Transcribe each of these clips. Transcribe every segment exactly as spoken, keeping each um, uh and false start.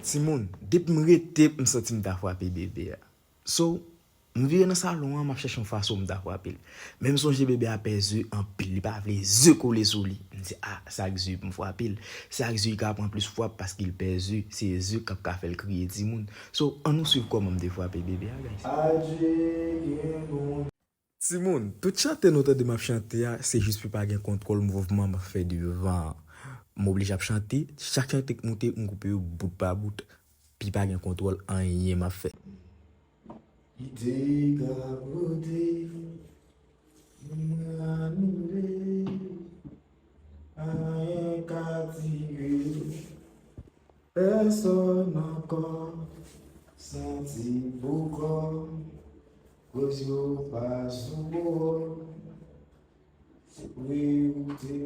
Timoun, depi m rete, m santi m ta frape bebe a. So, m vire nan salon an, m ap chèche yon fason m ta frape l. Men m sonje bebe a pè ze anpil, li pa vle ze kole sou li. M di, a, sa k ze pou m frape l. Sa k ze ka pran plis frap paske l pè ze, se ze k ap ka fè l kriye timoun. So, ann nou swiv kòman m te frape bebe a, guys. Adje, gen moun. Timoun, tout chante nou tande m ap chante a, se jis pou pa gen kontwòl mouvman m ap fè devan an. M oblije ap chante, chak chante k moute, m koupe yo bout pa bout, pi pa gen kontwòl anyen m ap fè. Li te ka pote, mwen anile, anyen ka tire. Pèsòn ankò, santi pou kò, koz yo pa sou bò, se priyorite.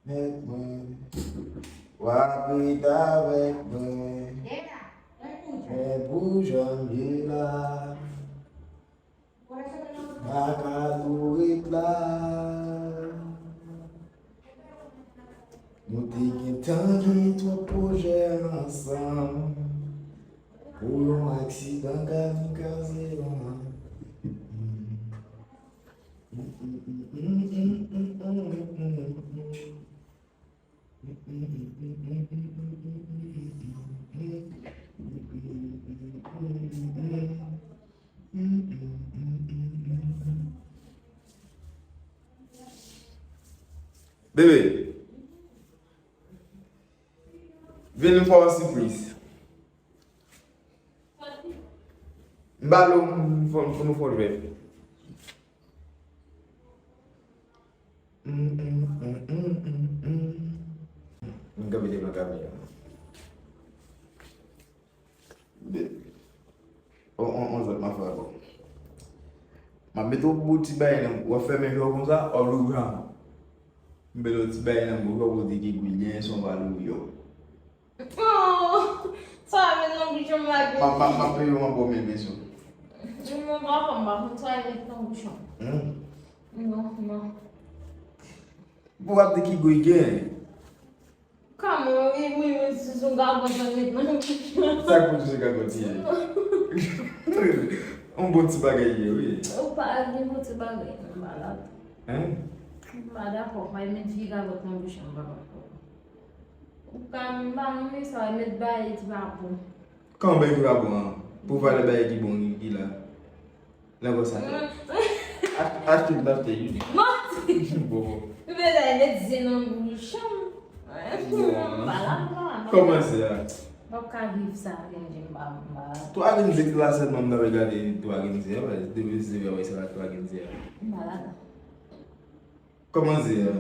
Mèt mwen, w ap ret avèk mwen, men pou jan m ye la. Pa ka tou ret la. Nou te gentan gen twòp pwojè ansanm. Pou yon aksidan ka vin kraze yon. Bebe, vin m fè w yon sipriz. M ba l pou nou fè yon jwèt. M kanpe devan kamera. On, on, on zòt m ap fè ankò. M ap mete yon bon ti bagay nan, w ap fèmen je w konsa, w ap louvri ankò. M mete yon ti bagay nan bouch ou, w ap di ki gou l genyen san w pa louvri yo. Oh, sa a met nan bouch m la. M ap, m ap, m ap peye w ankò mil peso. Mwen pa konn, m pa konn sa a met nan bouch m. Hmm? Non, non. Pou w ap di ki gou l genyen. Kòman, wi, wi, wi, si se yon gagòt w ap met nan bouch mwen. Sa k pou di se gagòt li ye? Yon bon ti bagay li ye, wi. Ou pa gen bon ti bagay, non, malad. Hein? M pa dakò, pa met vye gagòt nan bouch mwen, papa. Ou ka, m pa renmen sa, met bagay ki pa bon. Kòman bagay ki pa bon an? Pou valè bagay ki bon ki, ki la. Lè konsa. Ach-, achte m t achte wi. Manti! Bon. Ou bezwen al met ze nan bouch m. Bon. M pa la, m pa la. Kòman ze a? M p ap ka viv sa, Kenji, m pa, m pa la. Twa Kenji ki la sèlman m t ap gade twa Kenji a, depi se vre se la twa Kenji a. M pa la. Kòman ze a?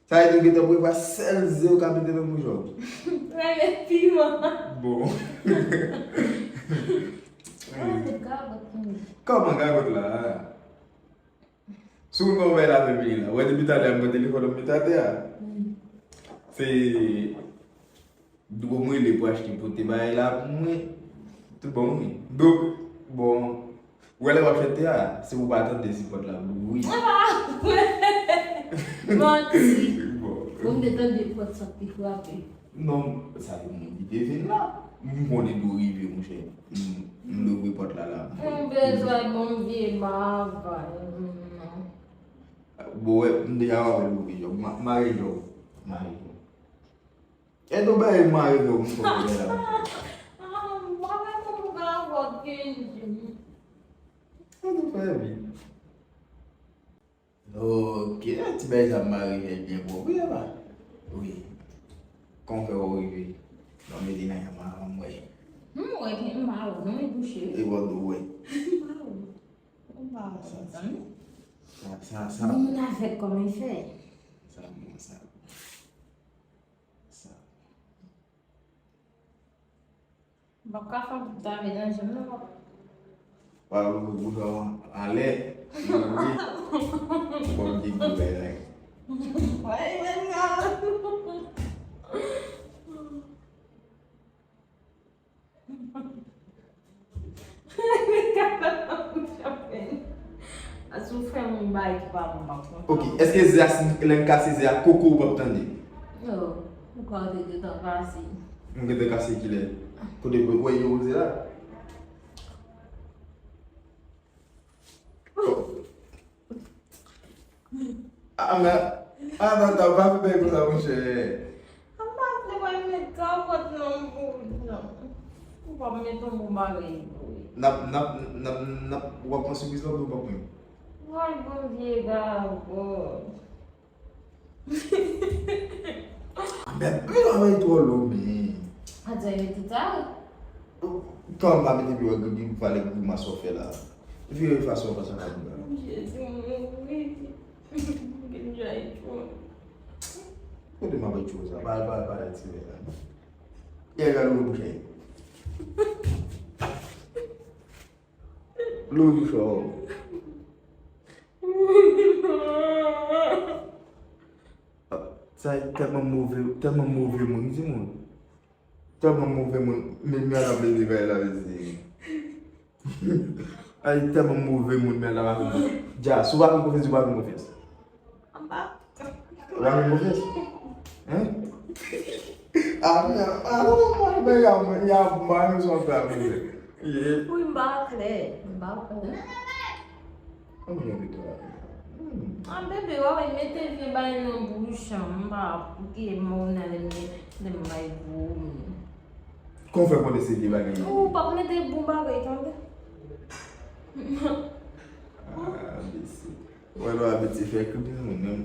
Sa vle di w gentan prevwa sèl ze w ka mete nan bouch ou. Mwen met piman. Bon. Mwen met gagòt, wi. Kòman gagòt la? Si w konn bay la menm li la. Wè depi talè a m pran telefòn nan m met atè a. Wi. Se Dwo m rele pou achte pote bagay la pou mwen. Tout bon, wi. Donk, bon, ou wè lè w ap chante a, se pou w pa tande si pòt la ap louvri. Manti. Bon. Bon, m te tande pòt sa ap pi frape. Non, sa se moun ki te vin la. M konnen dwo rive, monchè. M, m louvri pòt la la. M bezwen bon vye bagay. Bon, wè, m deja wè louvri, jòb. Ma-, mare jòb. Mare jòb. E tou bay mare yo m fò bagay la. Ah, m pa wè kòman w ka wòk Kenji. Sa nou fè vit. Ok, ti bay sa mare fè byen pwòp wi, apa? Wi. Kòman fè w rive? Nan mete nan yon maran mwen. M wè ke m pa wè non, e bouche wi. E wè nou wè. M pa wè. M pa wè sa, zanmi. Sa, sa, sa. Moun avèg kòman fè? Sa bon, sa bon. Sa. M p ap ka fè w ta melanje m non, papa. Papa, ou bouch ou anlè. Ou bouch ou anlè. Bon, m di pou bagay la. Wè, men nan. As ou fè m Yon bagay ki pa bon, pa bon. Ok, èske ze a, si lè n kase ze a, koko ou p ap tande? Non, ou ka te gentan kase. M gentan kase kilè? Kote pou wè yo ze la? Oh. Ah, men, ah, non, non, pa fè bagay konsa, monchè. M pa vle wè met kapòt nan bouch, non. Ou pa met yon bon bagay pou li. N ap, n ap, n ap, n ap, w ap pran sipriz la oubyen w p ap pran? Woy, bon vye gagòt. Men, men bagay twò lou, men. Adye, men tout sa. Kòman m pa mete pye w ak gri, valè grimas w ap fè la? Vire fason w fas ak la. Jezi, mwen mouri. Mwen jay tchou. Kote m ap tchou sa? Pa, pa, pa, pa, tire la. Yè, gade w bouche. Louvri bouch ou. Sa tèlman move, tèlman move moun, timoun. Tèlman move moun, men mwen ap leve bay la, mezi. Ay, tèlman move moun, men la pa konn. Dja, si w pa konn konfyans, ou pa konn konfyans. Anba. Ou pa konn konfyans? Hein? Ah, men, ah, non, non, non, men, y a, y a, mwen, mwen, mwen, mwen, mwen, mwen, mwen, mwen, Wi, m pa klè. M pa klè. Ann gen pito la. Hmm. An bebe, w ap mete vye bagay nan bouch an. M pa, ok, m nan lè m, lè m bay gwo. Kon fè konnen se vye bagay. Ou p ap mete bon bagay, tande? Ah, bese. Wè lò abitye fè krim moun menm.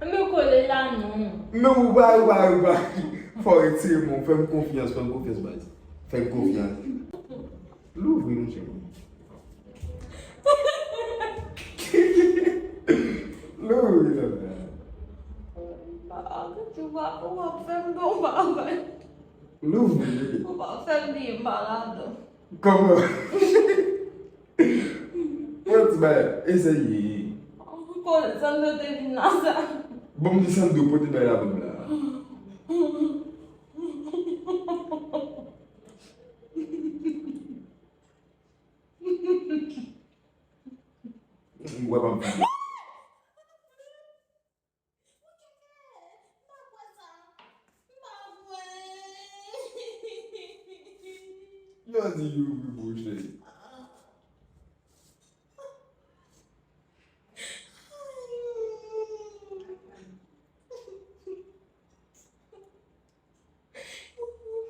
Men kole la non. Men ou pa, ou pa, ou pa. Fò w retire men w. Fè m konfyans, fè m konfyans, baz. Fè m konfyans. Louvri, monchè. Louvri, tata. Ou ap fè m bon bagay. Louvri. Ou pa fè m byen, m pa ladan. Kòman? Yon ti bagay, eseye. Kòman Sandro te vin la sa? Bon, m di Sandro pote bagay la ban m la. M wè pa m fè. M pa kwè sa. M pa kwè. Yo di yo ouvri bouch li.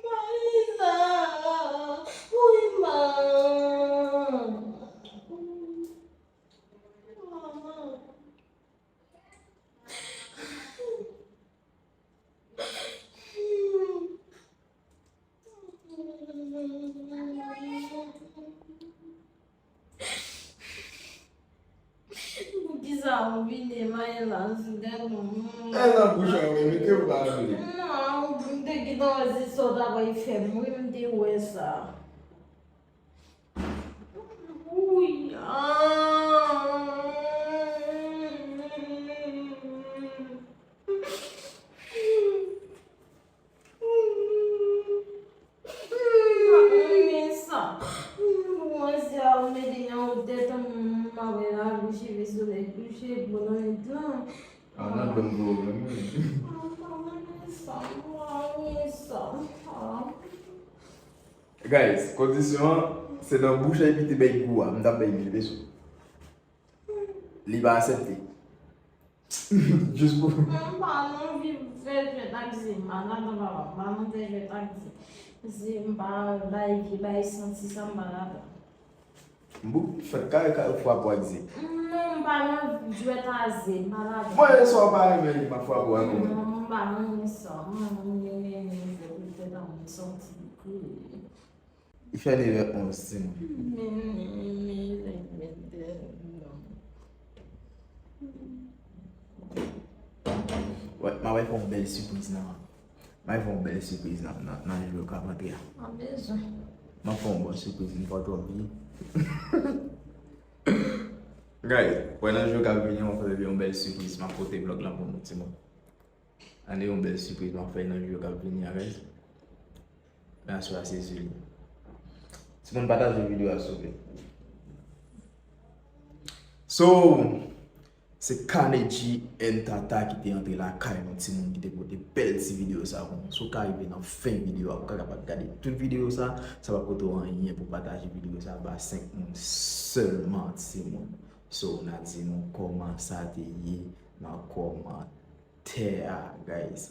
Marisa, wi, ma. Poukisa ou vin mayen la sou tèt mwen? E nan bouch an, wi, mete w pa vle. Non, m te gentan wè se sa w ta pral fè m, wi, m te wè sa. Wi, ah. Mwen sa. Mwen se a mete nan wotè tan mwen mwen la bouche ve solèy kouche bon nan tan. Ah, nan dòm gwo menm wi. Mwen sa, mwen sa. Guys, kondisyon an, se nan bouch Haïti te bay gou a, m t ap bay mil peso. Li pa aksepte. Jis pou. Mwen pa nan anvi fè jwèt ak ze, m pa ladan papa, m pa nan fè jwèt ak ze. Ze, m pa bay vye bay santi sa, m pa ladan. M pou fè kare kare fwa pou ak ze. Non, m pa nan jwèt a ze, m pa ladan. Mwen, e sa w pa renmen, m ap fwa pou ak ou. Non, m pa renmen sa, mwen, mwen renmen fè pou tèt an, m santi. Li fè nev è onz, timoun. Wè, m ap fè yon bèl sipriz nan, m ap fè yon bèl sipriz nan, nan, nan jou k ap antre a. M ap fè yon bon sipriz, m pa twò vini. Guys, wè nan jou k ap vini, m ap fè yon bèl sipriz, m ap pote vlòg lan pou nou, timoun. Ann gen yon bèl sipriz m ap fè nan jou k ap vini a, guys. Men aswè a se Zuli. Timoun, pataje videyo a, souple. So, se Kaneji and Tata ki te antre lakay nou, timoun, ki te pote bèl ti videyo sa pou nou. Si w ka rive nan fen videyo a, ou ka kapab gade tout videyo sa. Sa p ap koute w anyen pou pataje videyo sa ba senk moun sèlman, timoun. So, n a di nou kòman sa te ye nan kòmantè a, guys.